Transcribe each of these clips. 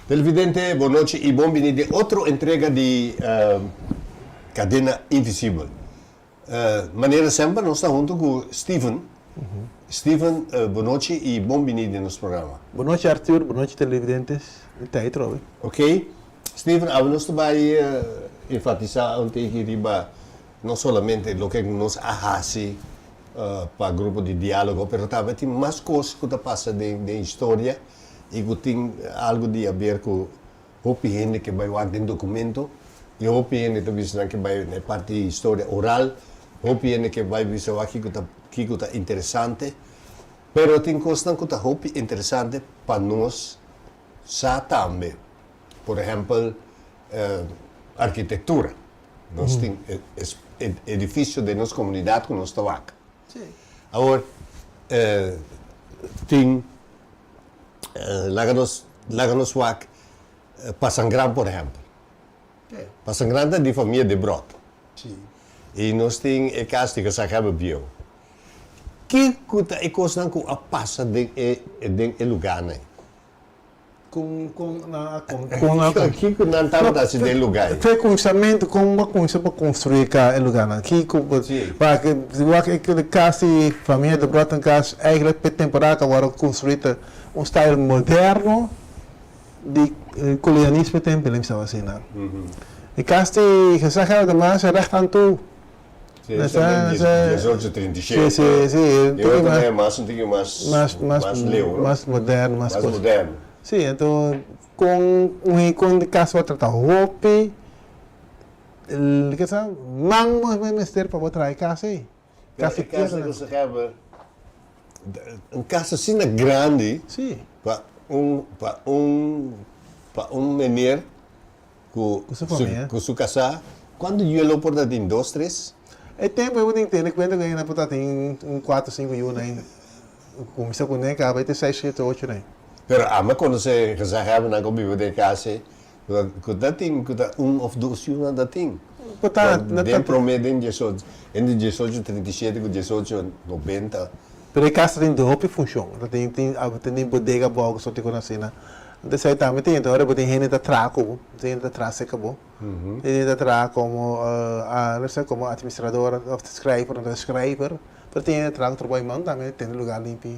Televidente, bon nochi y bon bini den otro entrega di Cadena Invisibel. Manera semper nos ta hunto cu Steven. Steven, bon nochi y bon bini den nos programa. Bon nochi Arthur, bon nochi televidentes. Mi ta ahí trobe. Ok. Steven, awe nos ta bay enfatisa un tiki riba no solamente loke nos a haci pa grupo di dialogo, pero tambe tin mas cos cu ta pasa den historia y cu tin algo di haber cu hopi hende ke bai wak den documento y hopi hende ta bisa nan ke bai na e parti di historia oral, hopi hende ke bai bisa wak kico ta kico ta interesante, pero tin cosnan cu ta hopi interesante pa nos sa tambe, por ehempel arquitectura, nos tin edificio den nos comunidad cu nos ta wak. Awor tin laga nos laga nos wak Pasangran por ehempel. Pasangran ta di famia Debrot. I nos tin e kas di Gezaghebber bieu. Kiko ta e kosnan ku a pasa den e den e lugánan? Kon kon nan a kon kon nan a Kiko nan tabata hasi den lugá ei? Fe kuminsamentu kon bo a kuminsá pa konstruí ka e lugánan? Kiko bo pa ke si bo wak e kas di famia Debrot ta un kas eigentlik p'e temporada ku a wòrdu konstruí ta un style moderno di kolonialismo tempu mi staba asina. E kas di Gezaghebber ta mas recht aan toe. Sí, esa den 1837. Sí, sí, sí. E otro ta mas un tiki mas mas leu, no? Mas moderno, mas Mas moderno. Sí, anto kon un kon di kas bo trata hopi, ke sa, man bo mester pa bo traha e kas ei. Pero e kas ku Gezaghebber, un kas asina grandi pa un pa un pa un meneer Ku su famia. Ku su kasá. Kuantu yu e lo por ta tin? Dos, tres? E tempu ei bo tin tene kuenta ku e por ta tin un kuater, sinku yu na ainda. Kuminsá kuné kaba e tin seis, shete, ocho na ainda. Pero ami a konosé gezaghebbernan ku biba den e kas ei, ku ta tin, ku ta un òf dos yu nan ta tin. Por ta, nan ta. Den promé den diesocho, entre diesocho trinta i shete ku diesocho nobenta. Pero e kas ta tin hopi funshon. Ta tin, tin, ta tin bodega abou ku sorti ku asina. Entonces ahí tambe tin, ora bo tin hende ta traha ku bo, tin hende ta traha serka bo, tin hende ta traha komo no sé, komo administrador òf schrijver, no ta schrijver, pero tin hende ta traha ku trabou di man tambe tene lugar limpi.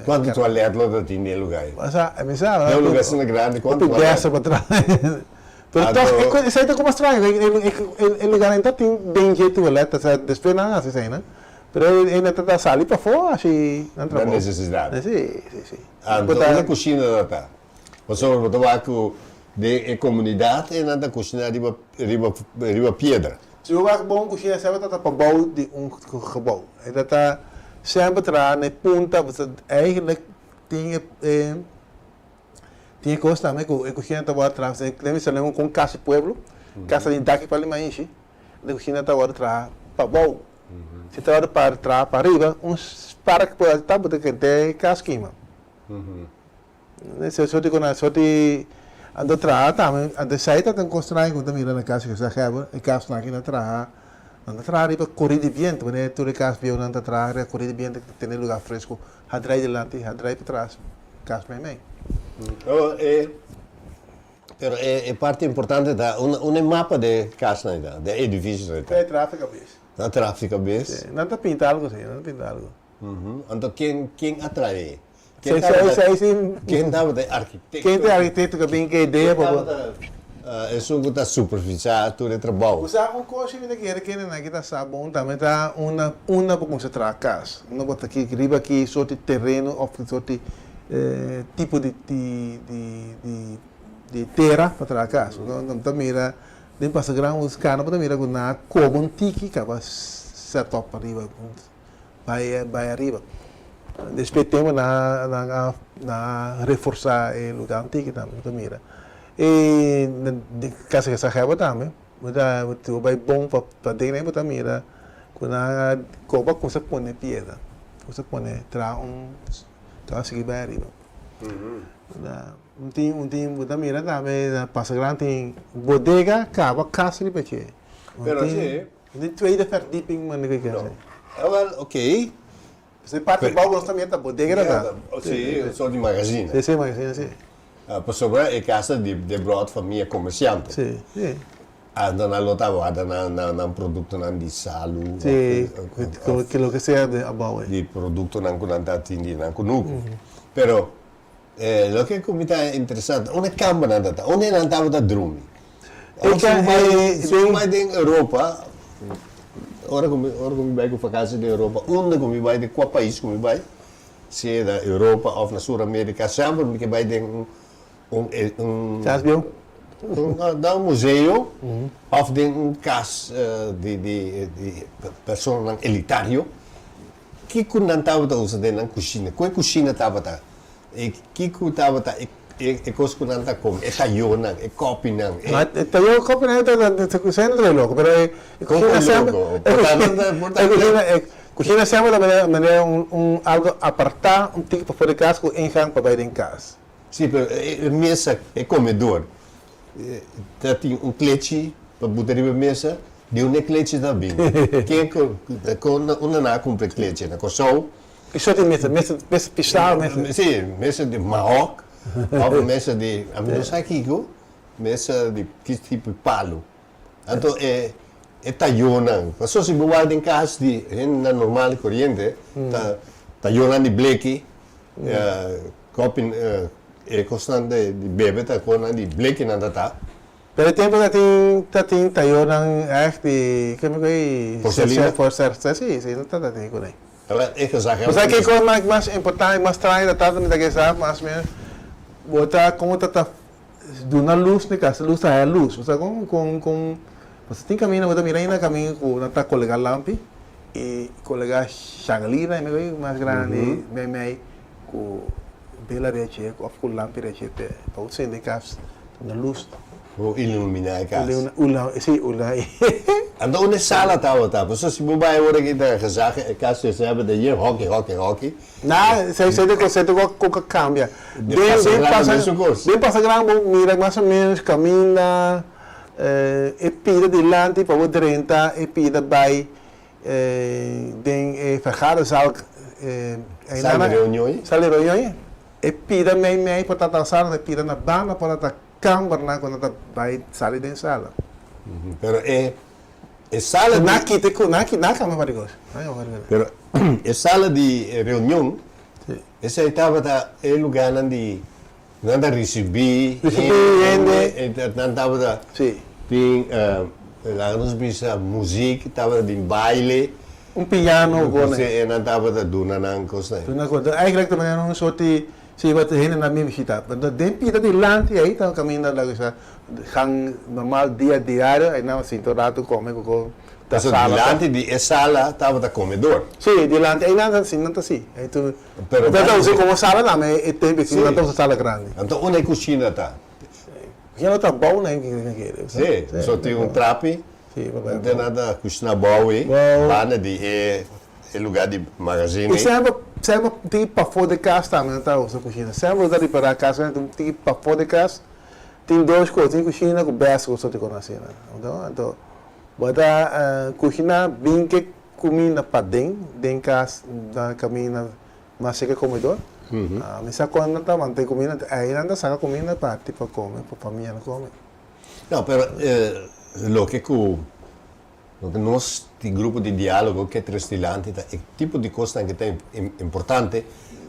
Kuantu toilet lo ta tin den e lugar ei? Osea, mi sa. Den un lugar asina grandi, kuantu toilet? Hopi bèster pa traha. Pero tòg, esei ta komo straño, e lugarnan ta tin den dje toilet, osea, despues nan a hasi esei, Pero e nan ta sali pafó haci nan trabou. Na necesidad. Si, si, si. Anto unda cushina ta ta? Pasobra bo ta wak cu den e comunidad e nan ta cushina riba riba riba piedra. Si bo wak bon cushina semper ta ta pabou di un gebou. E ta ta semper traha na e punta, eigenlijk tin e tin e cos tambe cu e cushina ta worde traha, den mi sali con casa di pueblo, casa di daki pa Limaishi, e cushina ta worde traha pabou. Si ta wòrdu par traha pa riba, un spark por ta bo ta kende kas kima. Esei sorti ku nan sorti anto traha tambe, anto esei ta un kos straño ku bo ta mira na kas ku sa hèber, e kasnan aki nan traha, nan ta traha riba kori di bientu, manera tur e kas bieunan ta traha riba kori di bientu ku ta tene lugar fresku, hadrai dilanti, hadrai patras, kas meimei. Pero e parti importante ta un e mapa de kasnan ei ta, de edifisionan ei ta. E trafik a bes. Na trafik a bes. Si, nan ta pinta algo si, nan ta pinta algo. Anto ken ken a trae? Ken tabata ken tabata e arkitekto? Ken ta e arkitekto ku a bin ku e idea pa bo? Ken tabata esun ku ta supervisá tur e trabou? Bo sa un kos mi ta kere kende nan ki ta sa bon tambe ta unda unda bo kuminsá traha kas. Unda bo ta ki riba ki sorti tereno òf ki sorti tipo di di di di tera pa traha kas. Bo ta mira Den pasa gran un skana bo ta mira ku nan a koba un tiki kaba set up ariba bai bai ariba. Despues tempu nan nan a nan a reforsa e lugar un tiki tambe bo ta mira. E den kasa ke Saheba tambe bo ta si bo bai bon pa paden bo ta mira ku nan a koba kuminsa pone piedra kuminsa pone traha un traha sigui bai ariba. Un tin un tin bo ta mira tambe na Paso Gran tin bodega kaba kas riba dje. Pero si. Un tin tweede verdieping manda ke kere. No. Awel oké. Pasobra e parti abou ku nos ta mira ta bodega ta. Si, un sort di magazine. Si, si, magazine si. Pasobra e kas ta di Debrot famia komersiante. Sí, sí. Anda nan lo ta warda nan nan produktonan di salu Sí, of ke loke sea den abou ei. Di produktonan ku nan ta tin di nan kunuku. Pero loke ku mi ta interesante, unda kambernan ta ta? Unda nan tabata drumi? E Si bo bai si bo bai den Europa, ora ku mi ora ku mi bai ku vakansi den Europa, unda ku mi bai, den kua pais ku mi bai, sea na Europa of na Sur Amerika, semper mi ke bai den un un un Kas bieu? Un na un museo of den un kas di di di personanan elitario. Kiko nan tabata usa den nan kushina? Ku e kushina tabata? E kiko tabata e e kos ku nan ta kome? E tayónan, e kòpinan, e. Ma e tayó, kòpinan e ta kusina ta loko, pero e kushina semper e kushina e kushina semper ta manera manera un un algo apartá un tiki pafó di kas ku ingang pa bai den kas. Sí, pero e mesa, e komedor, ta tin un klechi pa buta riba e mesa, di unda e klechi ta bini? Ken ku, kon unda nan a kumpra e klechi? Na Kòrsou? Ki sort di mesa? Mesa, mesa pisá o mesa? Sí, mesa di mahòk òf mesa di, ami no sa kiko, mesa di ki tipo di palu. Anto e e tayónan, pasobra si bo wak den kas di hendenan normal i koriente, ta tayónan di bleki, Kopi e kosnan di bebe ta konan di blekinan ta ta. Pero e tempo ta tin ta tin tayornan echt di ke mi koe Porcelina? Si si no ta ta tin kunai. Tabata e gezaghebber. Bo sa kiko mas mas importante mas straño ta ta mi ta ke sa mas o menos bo ta komo ta ta duna lus na e kas lus ta haya lus bo sa kon kon kon pasobra tin kaminda bo ta mira ainda kaminda ku nan ta kolega lampi i kolega shangalina mi koe mas grandi mei mei. Ku bela rechi òf ku lampi rechi pe pa bo sende e kas na lus. Bo iluminá e kas. Sí, ula. Anto unda e sala tabata? Pasobra si bo bai ora ki ta gezagen e kas su esei tabata yen hòki, hòki, hòki. Na, esei ta kos, esei ta kos ku a kambia. Den pasa gran mesun kos. Den pasa gran bo mira mas o ménos kaminda e pida dilanti pa bo drenta e pida bai Den e vergaderzaal Sala di reunion. Sala di reunion e pida mei mei por ta ta sala e pida na banda por ta ta kambernan ku nan ta bai sali den sala. Pero e e sala di. Nan kita ku nan kita nan kamba pa di kos. Pero e sala di reunion esei tabata e lugarnan di nan ta risibí hende, nan tabata tin laga nos bisa muzik, tabata tin baile. Un piano ku e nan tabata duna nan kosnan. Duna kos. Eigenlijk ta manera un sort di si bo hende nan bin bishita. Den pita dilanti ei ta kaminda laga bisa gang normal dia diario ei nan sinta un rato kome ku kos. Ta sala. Dilanti di e sala tabata komedor. Si, dilanti ei nan ta si nan ta si. Pero nan ta usa komo sala tambe e tempu si nan ta usa sala grandi. Anto unda e kushina ta? Kushina lo ta abou nan ke kere. Si, so tin un trapi, te nan ta kushina abou ei, banda di e lugar di magazin ei. I semper semper tin pafó di kas tambe nan ta usa kushina. Semper bo ta ripará kas nan tin pafó di kas tin dos kos, tin kushina ku bèska ku sote kono asina. Anto bo ta kushina bin ke Kuminda paden den kas na kaminda mas seka komedor. Mi sa kon nan ta mantén kuminda, ei nan ta saka kuminda parti pa kome, pa famia nan kome. No, pero loke ku loke nos di grupo di dialogo ke tres dilanti ta e tipo di kosnan ke ta importante,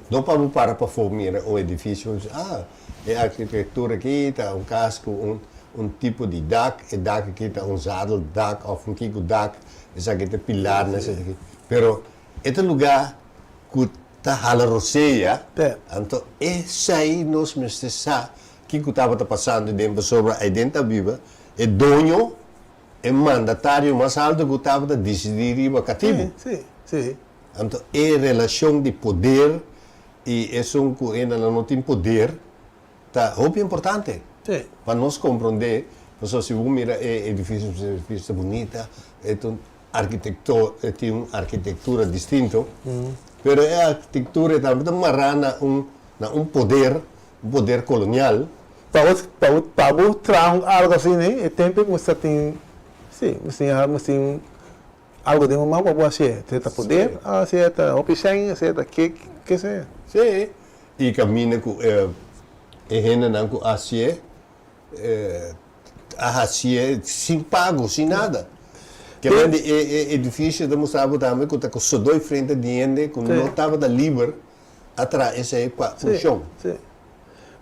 no pa bo para pafó mira un edifisio i bisa, ah, e arkitektura aki ta un kas ku un un tipo di dak, e dak aki ta un zadeldak òf un kiko dak. Esaki ta pilarnan, esaki. Pero e ta lugá ku ta hala rosea, anto esei nos mester sa kiko tabata pasando den pasobra aiden ta biba e doño, e mandatario mas alto ku tabata disidí riba katibu. Anto e relashon di poder i esun ku hendenan no tin poder Ta hopi importante pa nos comprende, pasobra si bo mira e edificio, e edificio ta bunita, e ta un arquitecto, e tin un arquitectura distinto, pero e arquitectura tambe ta mara na un, na un poder, un poder colonial. Pa bo, pa bo, pa bo traha un algo asina e tempo mester tin, si, mester tin, mester tin algo den bo man pa bo hacié, sea ta poder, sea ta hopi sèn, sea ta ke, ke sea. Si, i caminda cu e. E hendenan ku hasié a hasié sin pago, sin nada. Ke men di e edifisio ta mustra bo tambe ku ta ku sodoi frente di hende ku no tabata liber a traha esei pa funshon. Sí, sí.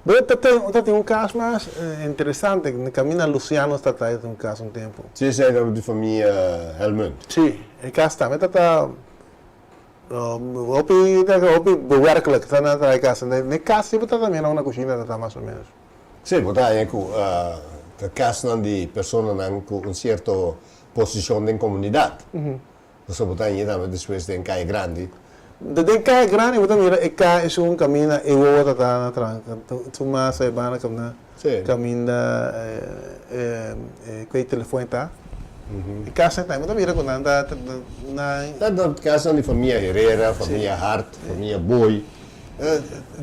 Bo ta ten, ta tin un kas mas interesante, kaminda Luciano ta traha un kas un tempu. Sí, esei tabata di famia Helmund. Sí, e kas tambe tabata Hopi hopi bewerkelijk ta na traha e kas. Ne kas si bo ta mira una kushina ta ta mas o menos. Sí, bo ta haña ku ta kasnan di personanan ku un sierto posishon den komunidat. Pasobra bo ta haña tambe despues den Kaya Grandi. Den Kaya Grandi bo ta mira e ka esun kaminda e wowo ta ta na traha. Su masa e banda kaminda kaminda e ku e telefon ta. E kasnan tambe bo ta mira ku nan ta nan. Ta kasnan di famia Herrera, famia Hart, famia Booi.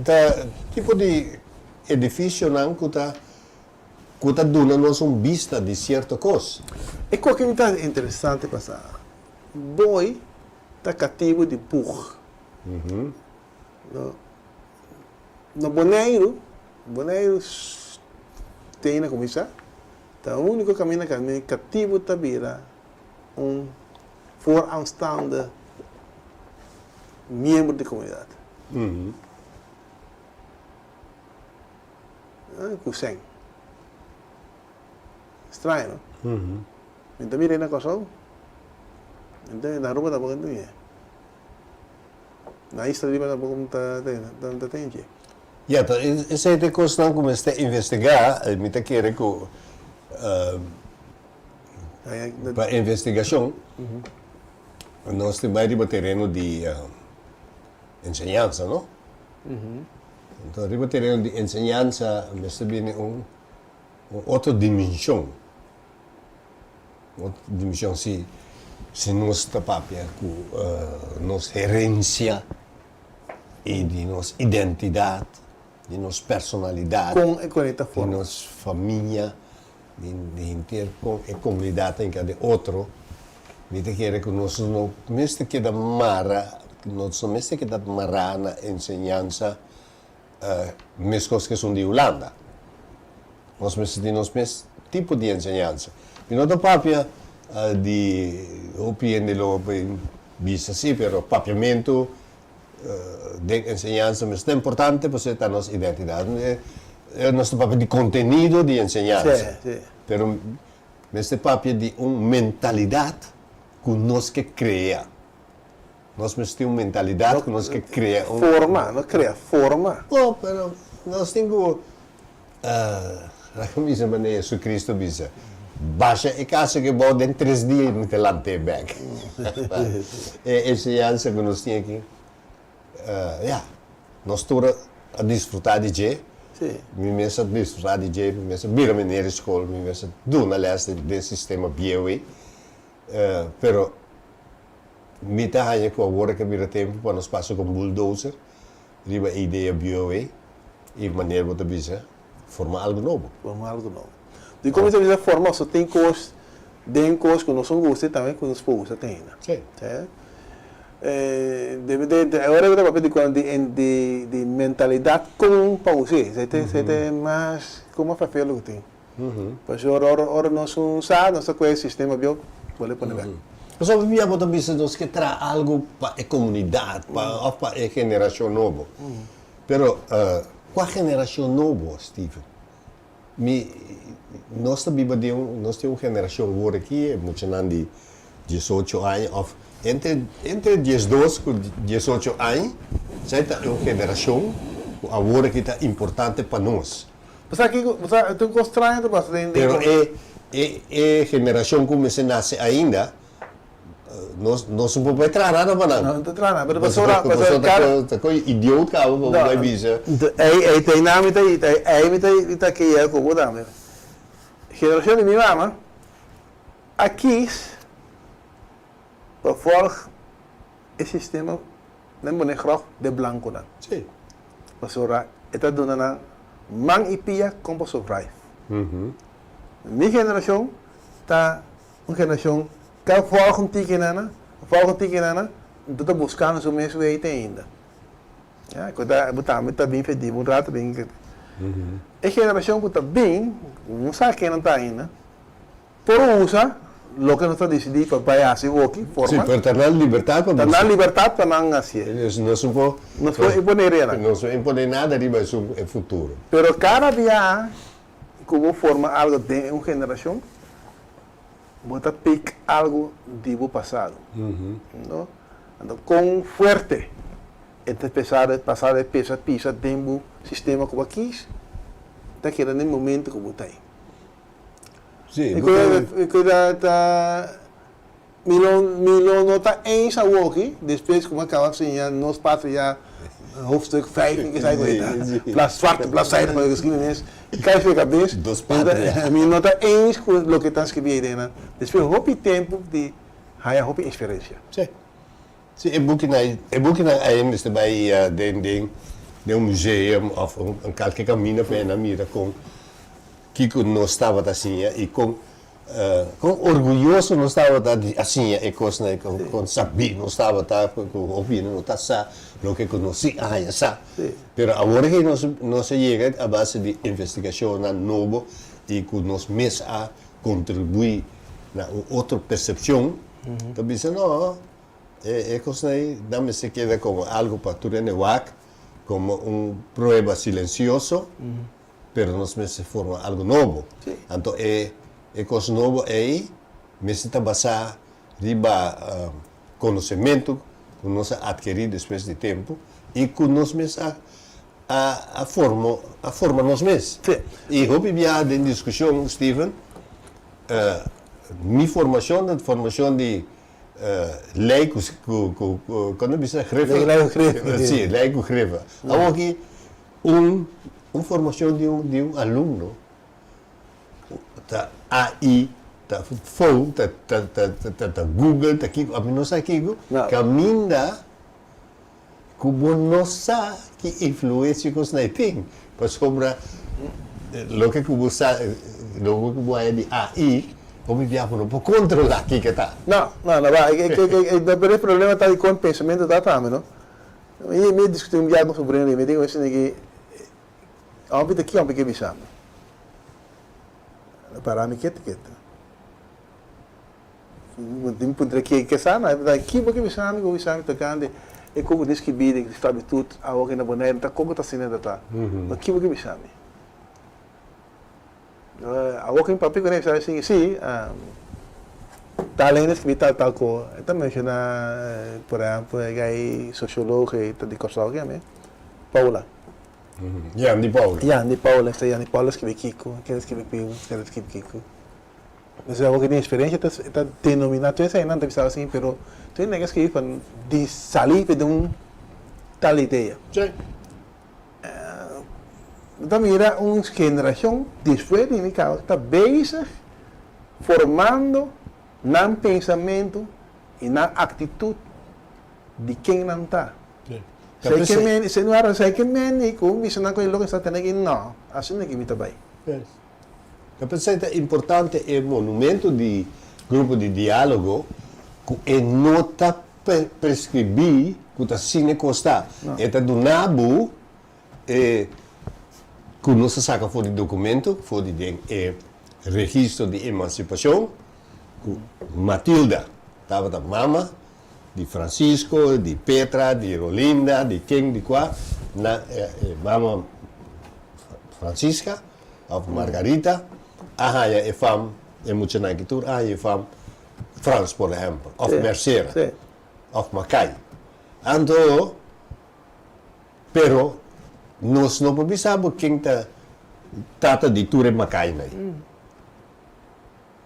Ta tipo di edificionan ku ta ku ta duna nos un bista di sierto kos. E koki mi ta interesante pasa Booi ta katibu di Boeg. No na Boneiru, Boneiru te na kuminsá, ta úniko kaminda ku mi katibu ta bira un vooraanstaande miembro di komunidat. Ku sèn. Straño, no? Mi ta mira ei na Kòrsou, mi ta na Aruba tampoko mi ta mira. Na Isla Riba tampoco mi ta ta ten dje. Ya, ta esei ta e kosnan ku mester investigá. Mi ta kere ku pa investigashon nos tin bai riba tereno di enseñansa, no? Anto riba tereno di enseñansa mester bini un otro dimenshon. Otro dimension si si nos ta papia ku nos herensia i di nos identidat, di nos personalidat, Kon e konekta di forma. nos famia, di di henter kon e komunidat ta hinka den otro, mi ta kere ku nos no mester keda mara, nos no mester keda mará na enseñansa Meskos ku esun di Hulanda. Nos mester tin nos mes tipo di enseñansa. Mi no ta papia di hopi hende lo bisa si, pero papiamentu den enseñansa mester ta importante pasobra ta nos identidat. Nos ta papia di kontenido di enseñansa, pero mester papia di un mentalidat ku nos ke krea. Nos mester tin un mentalidat ku nos ke krea un. Forma, no krea, forma. No, pero nos tin ku, laga mi bisa manera Jesucristo bisa, Basha e kas aki abou den tres dia i mi ta lant'é bèk. E enseñansa ku nos tin aki, ya, nos tur a disfrutá di dje. Mi mes a disfrutá di dje, mi mes a bira meneer di skol, mi mes a duna lès den sistema bieu ei. Pero Mi ta haña ku awor a bira tempu pa nos pasa ku un bulldozer riba e idea bieu ei i manera bo ta bisa forma algu nobo. Forma algu nobo. Dikon mi ta bisa forma? Pasobra tin kos den kos ku nos no gusta i tambe ku nos por gusta te ainda. Sí. Debe de ora mi ta papia di di di mentalidat kon pa us'é. Esei ta esei ta e mas kon mas fafel ku tin. Pasobra ora ora nos un sa, nos ta kohe e sistema bieu, bolbe pone bek. Pasobra bia bo ta bisa nos ke traha algu pa e komunidat, pa òf pa e generashon nobo. Pero kua generashon nobo, Steven? Mi, nos ta biba den un, nos tin un generashon wor aki, e muchanan di diesocho aña òf entre entre diesdos ku diesocho aña, esei ta un generashon ku awor aki ta importante pa nos. Bo sa kiko, bo sa, tin un kos straño ta pasa den, den. Pero e, e, e generashon ku mester nase ainda, nos, nos no por bai traha nada pa nan. No, no ta traha nada, pero pasobra, pasobra kada. Ta koe idioot kaba pa bo bai bisa. Ei, ei, ta einan mi ta, ei mi ta, mi ta kea ku bo tambe. Generashon di mi mama a kis pa vòlg e sistema Nan pone gròf den blankonan. Sí. Pasobra e ta duna nan man i pia kon pa survive. Mi generashon ta un generashon ku a vòlg un tiki nana, a vòlg un tiki nana, anto ta buskando su mes wei te ainda. Ya, ku ta, bo tambe ta bin fedí un rato bin. E generashon ku ta bin, ku no sa ken nan ta ainda, por usa loke nos ta disidí pa bai hasi woki, Sí, forma. pero ta nan libertat pa Ta bisa. nan libertat pa nan hasié. Nos no por. Nos por imponé riba nan. Nos no imponé nada riba esun e futuro. Pero kada bia ku bo forma algu den un generashon, bo ta pik algu di bo pasado. No? Anto kon fuerte e ta pesado e pasado e pesa pisa den bo sistema ku bo a kis, ta keda den momento ku bo ta ei. Sí, E bo ta. E kuida ta mi lo mi lo no ta eens awoki despues ku mi a kaba siña nos patria hoofdstuk vijf mi kisa ku e ta plas zwarte bladzijde van de geschiedenis kai for e kabes Dos patria. Mi no ta eens ku loke ta skirbi ei den nan despues hopi tempu di haya hopi eksperensia. Sí. Sí, e bukinan e bukinan ei mester bai den den den un museum òf un kalke kaminda pa nan mira kon kiko nos tabata siña i kon kon orguyoso nos tabata di a siña e kosnan ei, kon kon sabí nos tabata ku hopi hende no ta sa loke ku nos sí a haña sa. Pero awor aki nos nos a yega a base di investigashonnan nobo i ku nos mes a kontribuí na un otro persepshon, ta bisa no, e kosnan ei nan mester keda komo algu pa tur hende wak, komo un prueba silensioso, pero nos mester forma algu nobo. Anto e e kos nobo ei mester ta basá riba konosementu ku nos a atkerí despues di tempu i ku nos mes a a forma a forma nos mes. I hopi biaha den diskushon, Steven, mi formashon ta formashon di lei ku ku ku kon ta bisa griffe? Lei ku griffe. Si, lei ku griffe. Awoki un un formashon di un di un alumno ta AI, ta phone, ta ta ta ta Google, ta kiko, ami no sa kiko, kaminda Ku bo no sa ki influensia ku esnan tin, pasobra loke ku bo sa, loke ku bo haya di AI, hopi bia bo no por kontrolá kiko ta. No, no, no ba. Pero e problema ta di kon pensamentu ta tambe, no? Mi mi a diskutí un bia ku sobrino di mi, mi di ku esei ki, hompi ta ki hompi ke bisa mi? Para mi ketu ketu. Mi puntra ke ke sa na, mi ta ki bo ke bisa mi ku bisa mi tokante e kon ku tin skibí den sklabitut awor ke na Boneiru ta kon ku ta asina ta ta ma ki bo ke bisa mi awor ke mi papia kuné mi sa si tal hende skibí tal tal ko e ta menshoná por ehèmpel e gai sosiologo ei ta di Kòrsou ke Paula Yandy Paula Yandy Paula Yandy Paula skibí kiko kende skibí kende skibí kiko. Entonces awor ke tin experiencia ta ta denomina tur eseinan ta bisa asin pero tur hende ke skibi pa di sali di un tal idea. Sí. Bo ta mira un generacion despues di mi caba ta bezig formando nan pensamento y nan actitud di ken nan ta. Sí. Esei ke men, esei no era, esei ke men di ku bisa nan ku e loke sa tene aki, no, asina ke mi ta bai. Yes. Ta pensá ta importante e monumento di Grupo di Diálogo ku e no ta preskribí ku ta asina e kos ta. E ta duna bo e ku nos a saka for di dokumento, for di den e registro di emansipashon, ku Matilda tabata mama di Francisco, di Petra, di Rolinda, di ken, di kua, na e mama Francisca. Of Margarita a haña e fam, e muchanan aki tur a haña e fam Frans por ehempel, of Mercera, of Macay. Anto, pero nos no por bisa bo ken ta tata di tur e Macaynan ei.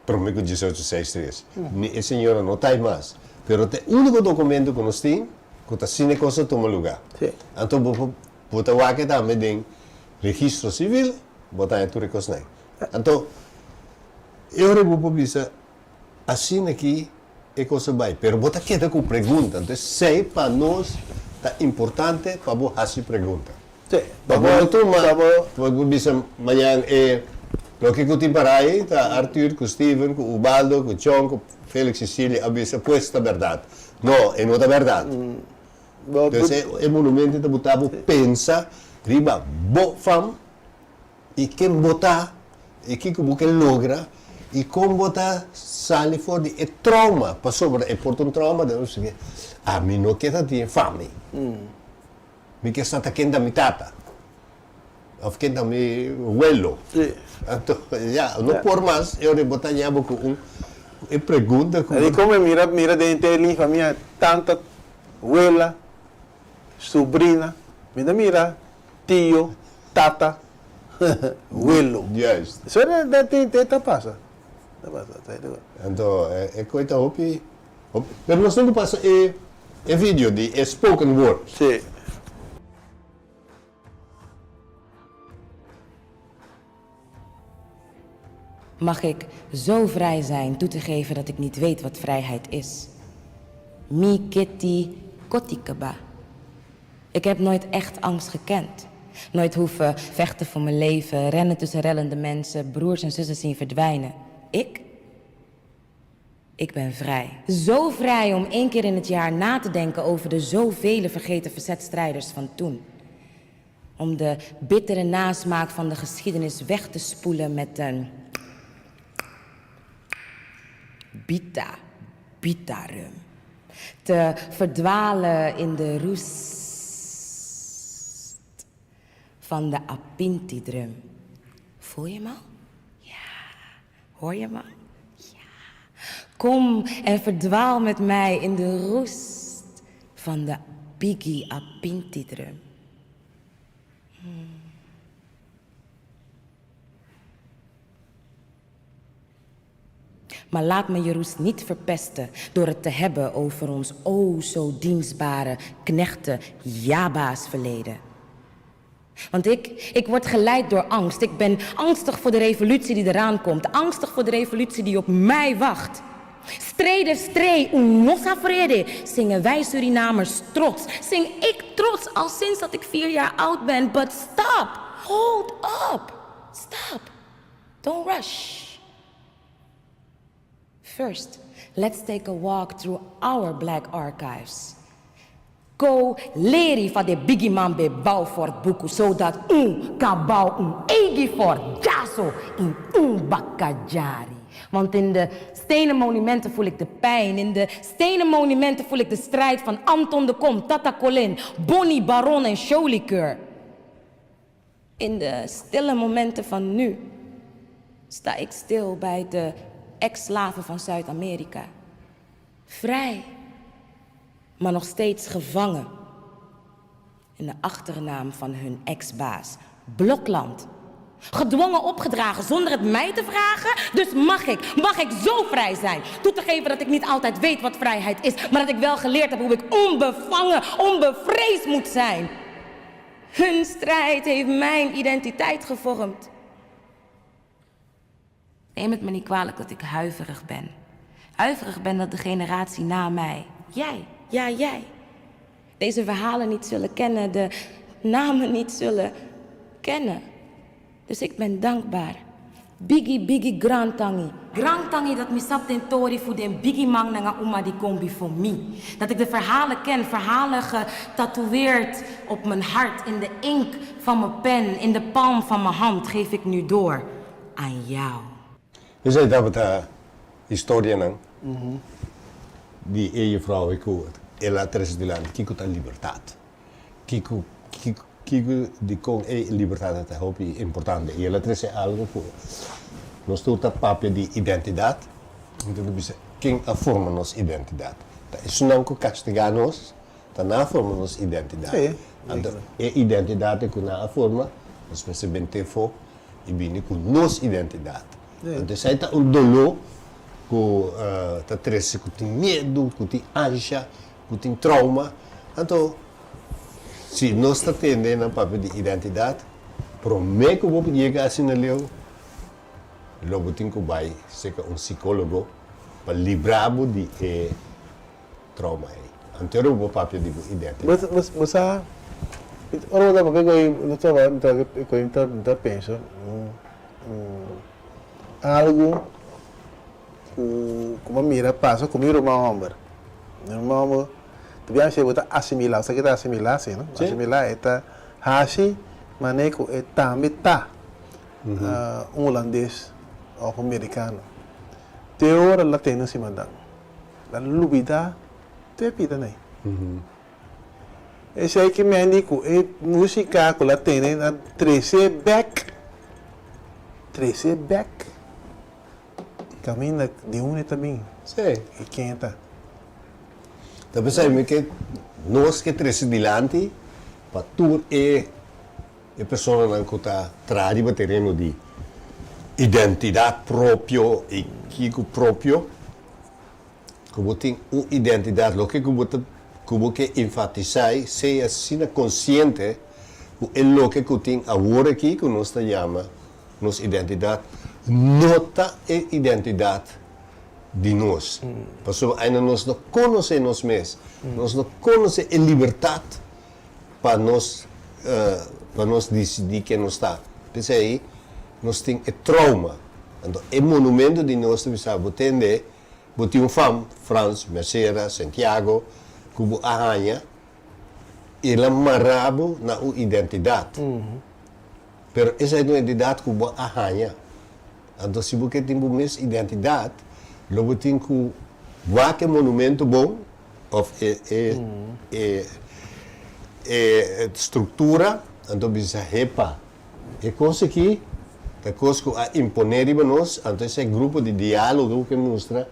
Prome ku diesocho seis tres. Ni e señora no ta ei mas. Pero ta e úniko dokumento ku nos tin ku ta asina e kos a tuma lugá. Anto bo por Bo ta wak e tambe den registro civil, bo ta haña tur e kosnan. Anto, e ora bo por bisa, asina aki e kos a bai, pero bo ta keda ku pregunta. Anto esei pa nos ta importante pa bo hasi pregunta. Sí, Pa bo no tuma, pa bo bisa mañan e loke ku tin para ei ta Arthur ku Steven ku Ubaldo ku Chon ku Felix Cecilia a bisa, pues ta bèrdat. No, e no ta bèrdat. Entonces e monumento ta buta bo pensa riba bo fam. I ken bo ta, i kiko bo ke logra, i kon bo ta sali for di e trauma, pasobra e por ta un trauma den nos ke ami no ke ta tin fami, mi ke sa ta ken ta mi tata òf ken ta mi welo. Anto ya, no por mas e ora bo ta ña bo ku un e pregunta ku. Di kon mi mira mira den henter mi famia tanta, wela, subrina, mi ta mira tio, tata, welo. Juist. So dat tin ta pasa. Ta pasa. Anto e koe ta hopi, hopi. Pero nos tin ku pasa e e video di e spoken word. Si. Mag ik zo vrij zijn toe te geven dat ik niet weet wat vrijheid is? Mi kitty kotikeba. Ik heb nooit echt angst gekend. Nooit hoeven vechten voor mijn leven, rennen tussen rellende mensen, broers en zussen zien verdwijnen. Ik? Ik ben vrij. Zo vrij om één keer in het jaar na te denken over de zoveel vergeten verzetstrijders van toen. Om de bittere nasmaak van de geschiedenis weg te spoelen met een bita, bitarum. Te verdwalen in de roest van de apinti-drum. Voel je me al? Ja. Hoor je me? Ja. Kom en verdwaal met mij in de roest van de Biggie Apinti-drum. Maar laat me je roest niet verpesten door het te hebben over ons o zo dienstbare knechten Jaba's verleden. Want ik, ik word geleid door angst. Ik ben angstig voor de revolutie die eraan komt. Angstig voor de revolutie die op mij wacht. Strede, stree, un nosa vrede, zingen wij Surinamers trots. Zing ik trots al sinds dat ik 4 jaar oud ben. But stop, hold up, stop, don't rush. First, let's take a walk through our black archives. Go leri fa de bigi man be bouw fort buku, zodat un kan bouw un egi fort jaso in un bakajari. Want in de stenen monumenten voel ik de pijn. In de stenen monumenten voel ik de strijd van Anton de Kom, Tata Colin, Bonnie Baron en Jolicoeur. In de stille momenten van nu sta ik stil bij de ex-slaven van Zuid-Amerika. Vrij, maar nog steeds gevangen in de achternaam van hun ex-baas, Blokland. Gedwongen opgedragen zonder het mij te vragen. Dus mag ik, mag ik zo vrij zijn. Toe te geven dat ik niet altijd weet wat vrijheid is. Maar dat ik wel geleerd heb hoe ik onbevangen, onbevreesd moet zijn. Hun strijd heeft mijn identiteit gevormd. Neem het me niet kwalijk dat ik huiverig ben. Huiverig ben dat de generatie na mij, jij, ja jij, deze verhalen niet zullen kennen, de namen niet zullen kennen. Dus ik ben dankbaar. Bigi bigi grantangi. Grantangi dat mi sap den tori fu den bigi mang nanga uma di kon bifo mi. Dat ik de verhalen ken, verhalen getatoeëerd op mijn hart, in de ink van mijn pen, in de palm van mijn hand, geef ik nu door aan jou. Esei tabata historianan di e juffrouw ei ku el a trese dilanti kiko ta libertat, kiko kiko kiko dikon e libertat ta hopi importante. I el a trese algo ku nos tur ta papia di identidat, anto ta bisa ken a forma nos identidat? Ta esunnan ku kastigá nos ta nan a forma nos identidat. Anto e identidat ku nan a forma nos mester bent'é afó i bini ku nos identidat. Anto esei ta un doló ku ta trese ku tin miedu, ku tin ansha, ku tin trauma. Anto si nos ta tende nan papia di identidat, promé ku bo por yega asina leu, lo bo tin ku bai serka un sikólogo pa libra bo di e trauma ei. Anto ora bo papia di bo identidat. Bo sa, ora bo ta papia ku ei, bo ta ku ei mi ta pensa algu ku ku bo a mira pasa ku mi ruman hòmber. Mi ruman hòmber ta biaha si bo ta asimilá, bo sa ke ta asimilá si no? Asimilá e ta hasi manera ku e tambe ta. un hulandes òf un merikano. Te ora el a tene un simandan, el a lubidá tur e pida nei. Esei ke men di ku e músika ku el a tene a trese bèk, trese bèk kaminda di unda e ta bin i ken e ta. Ta p'esei mi ke nos ke trese dilanti pa tur e E personanan ku ta traha riba tereno di identidat propio i kiko propio, ku bo tin un identidat, loke ku bo ta ku bo ke enfatisá ei, sea asina konsiente ku e loke ku tin awor aki ku nos ta yama nos identidat no ta e identidat di nos. Pasobra ainda nos no konosé nos mes, nos no konosé e libertat pa nos pa nos disidí ken nos ta. P'esei nos tin e trauma. Anto e monumento di nos ta bisa bo tende bo tin un fam, Frans, Mercera, Santiago, ku bo a haña, el a mará bo na un identidat. Pero esei ta un identidat ku bo a haña. Anto si bo ke tin bo mes identidat, lo bo tin ku wak e monumento bon of e e e e struktura, anto bisa hepa, e kos aki ta kos ku a imponé riba nos, anto esei grupo di diálogo ke mustra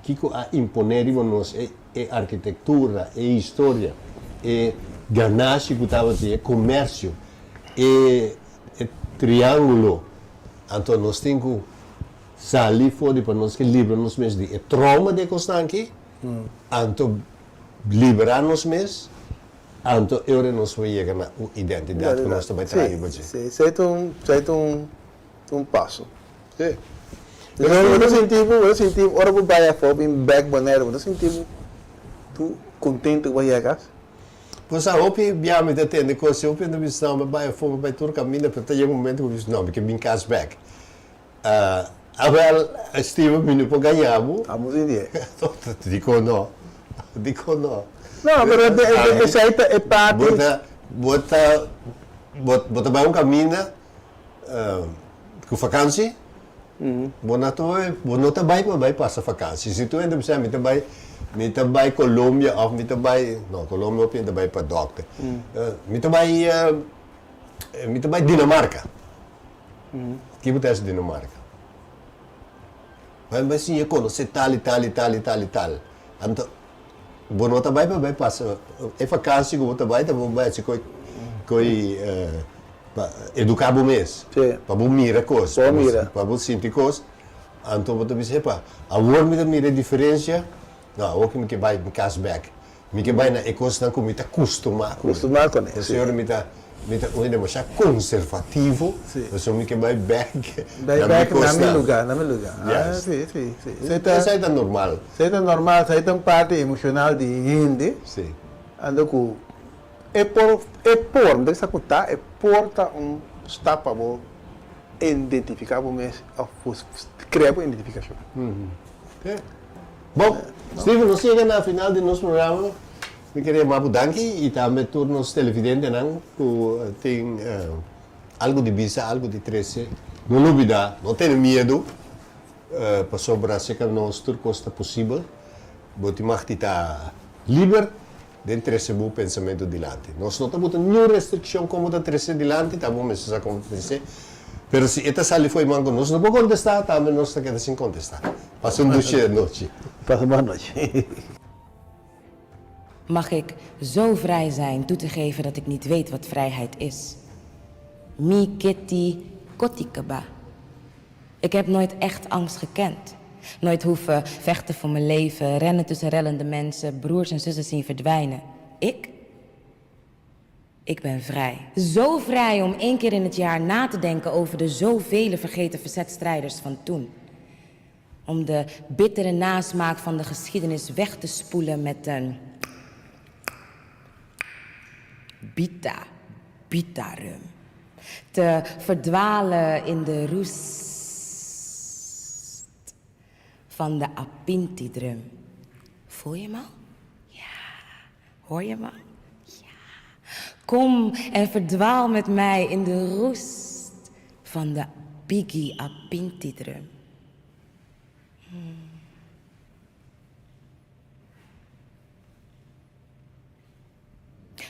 kiko a imponé riba nos, e e arkitektura, e historia, e ganashi ku tabatin, e komersio, e e triángulo, anto nos tin ku sali for di pa nos ke libra nos mes di e trauma di e kosnan aki, Anto liberá nos mes, anto e ora nos por yega na un identidat ku nos ta bai traha riba dje. Sí, esei ta un, esei ta un, un paso. Sí. Bo ta sinti bo, bo ta sinti bo, ora bo bai afó bin bèk Boneiru, bo ta sinti bo tur kontentu ku bo a yega kas? Bo sa, hopi bia mi ta tende kos, hopi hende ta bisa, no, mi a bai afó, mi a bai tur kaminda, pero ta yega un momento ku mi bisa, no, mi ke bin kas bèk. Awel, Steven, mi no por gaña bo. Amo sin die. Dikon no? Dikon no? No, pero esei ta e parti. Bo ta, bo ta, bo ta bai un kaminda ku fakansi, bo no ta bai, bo no ta bai pa bai pasa fakansi. Si tur hende bisa mi ta bai, mi ta bai Colombia òf mi ta bai, no, Colombia hopi hende ta bai pa dòkter. Mi ta bai, mi ta bai Dinamarka. Ki bo ta hasi Dinamarka? Bai bai siña konosé tal i tal i tal i tal i tal. Anto bo no ta bai pa bai pasa e fakansi ku bo ta bai ta bo bai hasi koi koi pa eduká bo mes. Pa bo mira kos. Pa bo sinti kos. Anto bo ta bisa epa awor mi ta mira e diferensia. No awor ku mi ke bai mi kas bèk. Mi ke bai na e kosnan ku mi ta kustumá kuné. Kustumá kuné, si. Pasobra mi ta, mi ta un hende masha konservativo, pasobra mi ke bai bèk na mi Bai bèk na mi lugá, na mi lugá. Yes. Si, si, si. Esei ta normal. Esei ta normal, esei ta un parti emoshonal di hende. Si. Anto ku e por, e por, mi ta bisa ku ta, e por ta un stap pa bo identifiká bo mes òf krea bo identifikashon. Si. Bon, Steven, nos yega na final di nos programa. Mi kere yama bo danki i tambe tur nos televidentenan ku tin algu di bisa, algu di trese. No lubida, no tene miedu, pasobra aserka nos tur kos ta posibel. Bo tin mag di ta liber den trese bo pensamentu dilanti. Nos no ta buta niun restrikshon kon bo ta trese dilanti, ta bo mester sa kon bo ta trese. Pero si e ta sali fo'i man ku nos no por kontestá, tambe nos ta keda sin kontestá. Pasa un dushi anochi. Pasa un bon anochi. Mag ik zo vrij zijn toe te geven dat ik niet weet wat vrijheid is? Mi kitty kotikeba. Ik heb nooit echt angst gekend. Nooit hoeven vechten voor mijn leven, rennen tussen rellende mensen, broers en zussen zien verdwijnen. Ik? Ik ben vrij. Zo vrij om één keer in het jaar na te denken over de zoveel vergeten verzetstrijders van toen. Om de bittere nasmaak van de geschiedenis weg te spoelen met een bita, bita rum. Te verdwalen in de roest van de apinti-drum. Voel je me al? Ja. Hoor je me? Ja. Kom en verdwaal met mij in de roest van de. Biggie a pinti drum.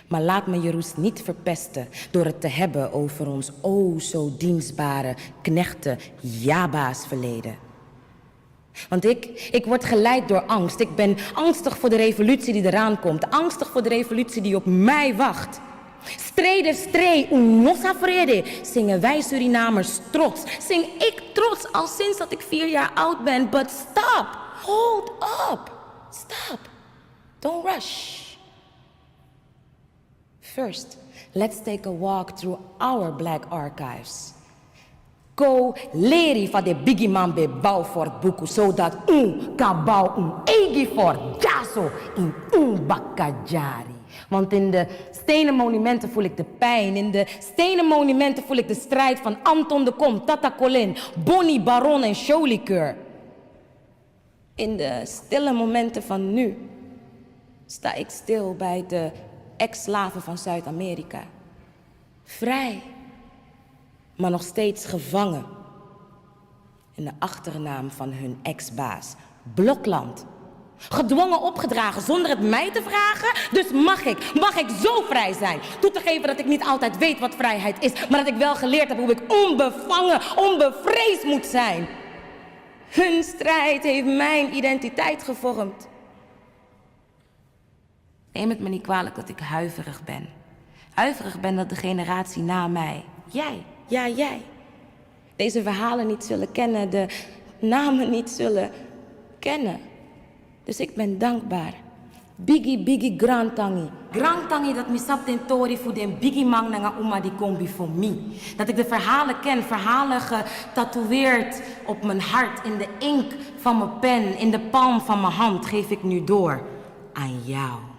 Maar laat me je roes niet verpesten door het te hebben over ons o zo dienstbare knechten jaba's verleden. Want ik, ik word geleid door angst. Ik ben angstig voor de revolutie die eraan komt. Angstig voor de revolutie die op mij wacht. Strede, stree, un nosa vrede, zingen wij Surinamers trots. Zing ik trots al sinds dat ik 4 jaar oud ben. But stop, hold up, stop, don't rush. First, let's take a walk through our black archives. Go leri van de bigi man be bouw fort buku, zodat un kan bouw un egi fort jaso in un bakajari. Want in de stenen monumenten voel ik de pijn. In de stenen monumenten voel ik de strijd van Anton de Kom, Tata Colin, Bonnie Baron en Jolikeur. In de stille momenten van nu sta ik stil bij de ex-slaven van Zuid-Amerika. Vrij, maar nog steeds gevangen in de achternaam van hun ex-baas, Blokland. Gedwongen opgedragen zonder het mij te vragen. Dus mag ik, mag ik zo vrij zijn? Toe te geven dat ik niet altijd weet wat vrijheid is, maar dat ik wel geleerd heb hoe ik onbevangen, onbevreesd moet zijn. Hun strijd heeft mijn identiteit gevormd. Neem het me niet kwalijk dat ik huiverig ben. Huiverig ben dat de generatie na mij, jij, ja jij, deze verhalen niet zullen kennen, de namen niet zullen kennen. Dus ik ben dankbaar. Bigi bigi grantangi. Grantangi dat mi sap den tori voor den bigi mang nanga uma di kombi voor mi. Dat ik de verhalen ken, verhalen getatoeëerd op mijn hart, in de ink van mijn pen, in de palm van mijn hand geef ik nu door aan jou.